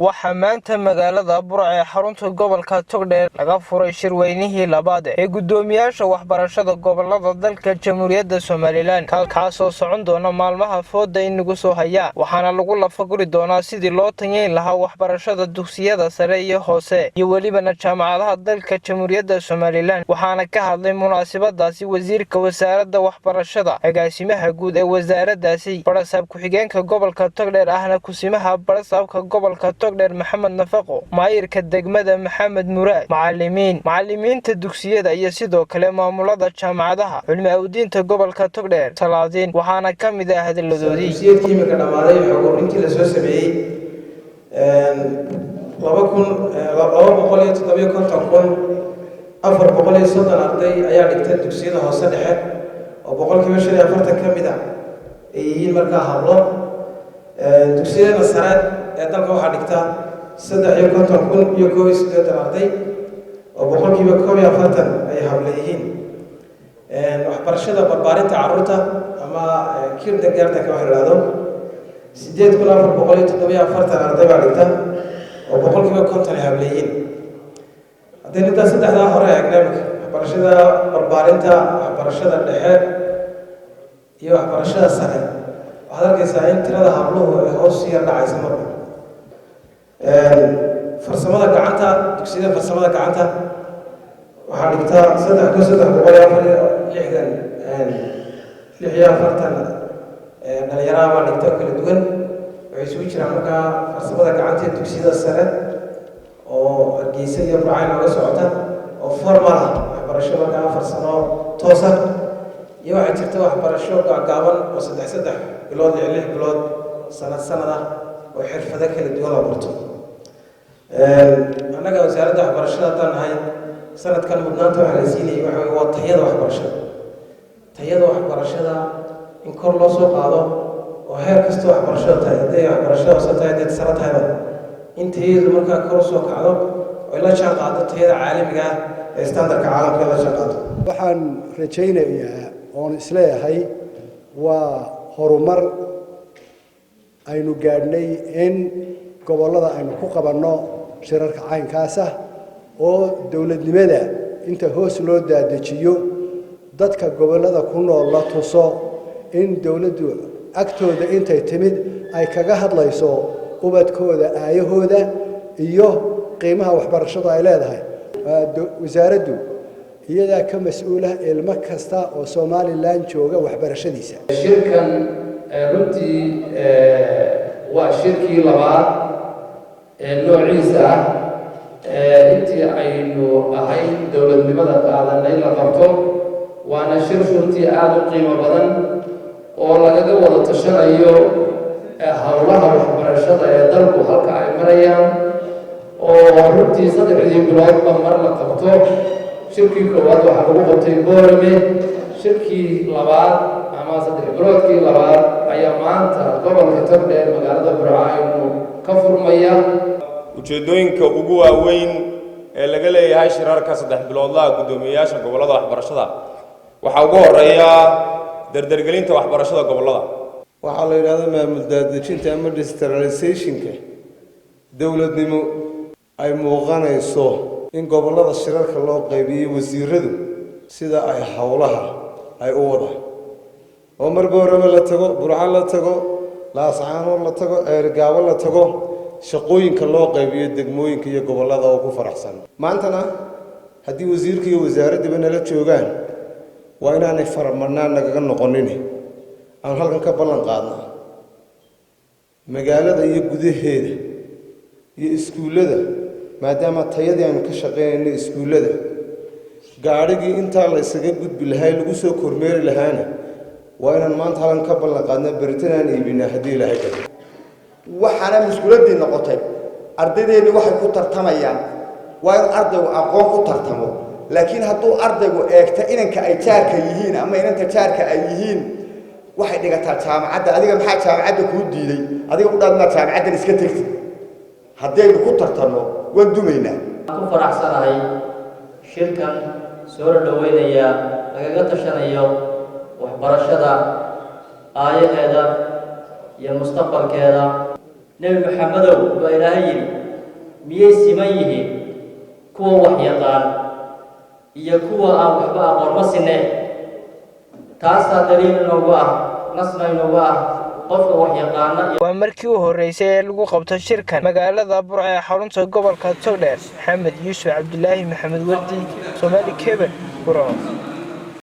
Waxaa maanta magaalada Burco ee xarunta gobolka Togdheer laga furay shirweynihii labaad ee guddoomiyaasha waxbarashada gobolada dalka Jamhuuriyadda Somaliland, kaasoo socon doona maalmaha fooda inagu soo haya. Waxaana lagu lafaguri doonaa sidii loo tayeyn lahaa waxbarashada dugsiyada sare iyo hoose iyo welibana jaamacadaha dalka Jamhuuriyadda Somaliland. Waxaana ka hadlay munaasabadaasi wasiirka wasaaradda waxbarashada, agaasimaha guud ee wasaaraddaasi, barasaab ku-xigeenka gobolka Togdheer ahna kusimaha barasaabka gobolka Togdheer Maxamed Nafaqo, maayirka degmada Maxamed Muraad, macalimiin, macalimiinta dugsiyada iyo sidoo kale maamulada jaamacadaha, culmi awdiinta gobolka Togdheer, salaadiin. Waxaana ka mid ah hadalladoodii: Dugsiyeedkii imika dhammaaday, xog ururintii lasoo sameeyey, 257,430 arday ayaa dhigta dugsiyada hoose dhexe, oo 45% ka mid a ay yihiin markaa hablo. Dugsiyada sare ee dalka waxaa dhigta 53,081 arday, oo 41% ay hablo yihiin. Waxbarashada barbaarinta carruurta ama kindergartenka waxa la ihahdo, 8,447 arday baa dhigta, oo 50% ay hablo yihiin. Haddaynu intaa saddexdaa hore eegna imika, waxbarashada barbaarinta, waxbarashada dhexe iyo waxbarashada sare, waxaad arkaysaa in tirada habluhu ay hoos yar dhacaysa marba. Farsamada gacanta, dugsiyada farsamada gacanta waxaa dhigtaa 3,364 46 dhalinyaraha baa dhigta oo kala duwan. Waxay isugu jiraan markaa farsamada gacanta ee dugsiyada sare oo Hargeysa iyo Burcay nooga socota, oo formal ah, waxbarasho markaa 4 sano toosa, iyo waxaa jirta waxbarasho gaagaaban oo saddex saddex bilood, lix lix bilood, sanad sanad ah, oo xirfado kala duwan la barto. Annaga wasaaradda waxbarashada haddaan nahay, sanadkan mudnaanta waxaa la siinayay waxa wey waa tayada waxbarashada. Tayada waxbarashada in kor loo soo qaado, oo heer kasta waxbarashada tahay, hadday waxbarashada hoose tahay, hadday sare tahayba, in tayadu markaa kor usoo kacdo oo la jaan qaado tayada caalamiga ah ee standardka caalamka la jaan qaado. Waxaan rajaynayaa oon isleeyahay waa horumar aynu gaadhnay in gobollada aynu ku qabanno shirarka caynkaas ah, oo dowladnimada inta hoos loo daadejiyo, dadka gobollada ku nool la tuso in dowladdu agtooda intay timid ay kaga hadlayso ubadkooda, aayahooda iyo qiimaha waxbarashadu ay leedahay. Wasaaraddu iyadaa ka mas-uula ilmo kasta oo Somaliland jooga waxbarashadiisa. Shirkan runtii waa shirkii labaad ee noociisa ah intii aynu ahayn dowladnimada qaadanay la qabto, waana shir runtii aada u qiimo badan oo lagaga wada tashanayo howlaha waxbarashada ee dalku halka ay marayaan, oo runtii saddexdii biloodba mar la qabto. Shirkii koowaad waxaa lagu qabtay Boorame. Shirkii labaad ama saddex biloodkii labaad ayaa maanta gobolka Togdheer, magaalada Burco, aynu ka furmaya. Ujeeddooyinka ugu waaweyn ee laga leeyahay shirarka saddex biloodlaha guddoomiyeyaasha gobollada waxbarashada waxaa ugu horeeya dardargelinta waxbarashada gobollada. Waxaa la yidhahda maamul daadejinta ama decentralizationka dowladnimo ay muuqanayso in gobollada shirarka loo qaybiyey, wasiiradu sida ay howlaha ay u wadaan, oo mar Boorame la tago, Burco la tago, Laascaanood la tago, Ceerigaabo la tago, shaqooyinka loo qaybiyo degmooyinka iyo gobollada oo ku faraxsan. Maantana haddii wasiirka iyo wasaaraddiba nala joogaan, waa inaanay faramadnaan nagaga noqonin. Aan halkan ka ballan qaadna magaalada iyo gudaheeda iyo iskuullada, maadaama tayadii aynu ka shaqaynayno iskuullada, gaadhigii intaa la isaga gudbi lahaa, lagu soo kormeeri lahaana, waa inaan maanta halkan ka ballan qaadna, beritan aan iibinaa haddii Ilaahay karo. Waxaana mushkiladdii noqotay, ardaydeennii waxay ku tartamayaan, waa in ardaygu aqoon ku tartamo, laakiin hadduu ardaygu eegta inanka ay jaarka yihiin ama inanta jaarka ay yihiin waxay dhigataa jaamacadda, adiga maxaa jaamacadda kuu diiday? Adiga u dhaad maad jaamacaddan iska tegtid. Haddaynu ku tartanno, waan dumaynaa. Waxaan ku faraxsanahay shirkan soo la dhaweynaya lagaga tashanayo waxbarashada aayaheeda iyo mustaqbalkeeda. Nebi Maxamedow, baa Ilaahay yidhi, miyay siman yihiin kuwa wax yaqaan iyo kuwa aan waxba aqoon? Ma sinee. Taasaa daliil inoogu ah, nasna inoogu ah, qofka wax yaqaana. Waa markii u horreysay ee lagu qabto shirkan magaalada Burco ee xarunta gobolka Togdheer. Maxamed Yuusuf Cabdilaahi, Maxamed Wardi, Somaali Cable, Burco.